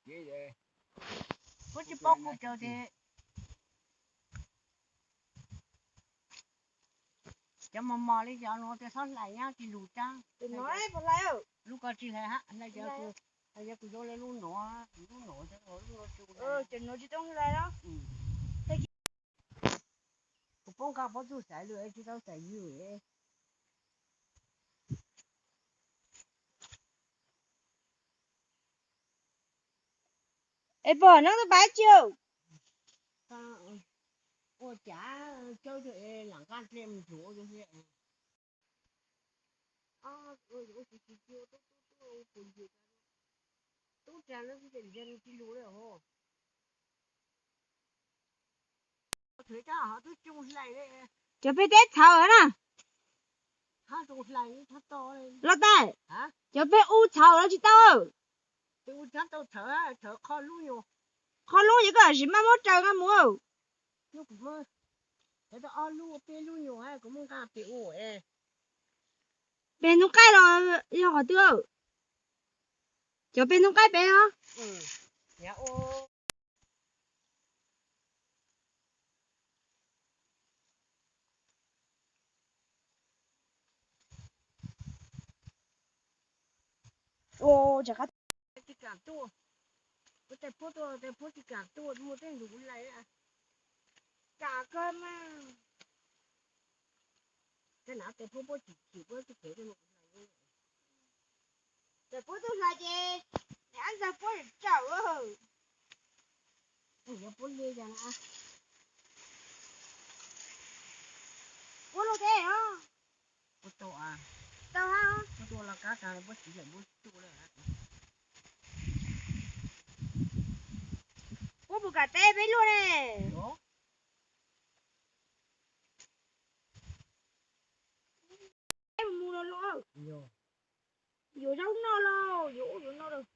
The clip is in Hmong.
Puab tsi paub kuv cov tias cov mos mos li cov nuav tias txhob hlais nyab tsi lug tsaab. Lub ko tsi hlais, hlais cov kuv, hlais cov kuv zoo le lub nuav, lub nuav, lub nuav tsi hlais. Kuv poob nqaj poob tug xaiv lug tsi tau xaiv yug. Es pog, noob tub pab tsi? Ua cas cawb lam nqaj dlej mus ntsuav. Tub tsi lug li. Cov peg teb txhawv na. Los tais, cov peg u txhawv los tsi tau. Qhov lub ces koj sim maj muab raws nqa mus. Peg hnub qaij los yog qhov twg? Cov peg hnub qaij peb os. Tes puab tuaj, tes puab tsi kam tuaj, muaj tej lug kuv hlais. Kam kawg mas. Tes puab, puab tsi, puab tsi kev tuaj, tes puab tuaj hlais ces ab ntxawg puab tsaum. Yuav puab li cas na? Puab luaj teb os. Puab tau, tau hab. Puab tuaj los kab tas puab tsi hlais, puab tsi tuaj lawm. Puab puas kam teb peb luaj ne? Mus los los, yuav zaub noj los yuav ub yuav no lawm.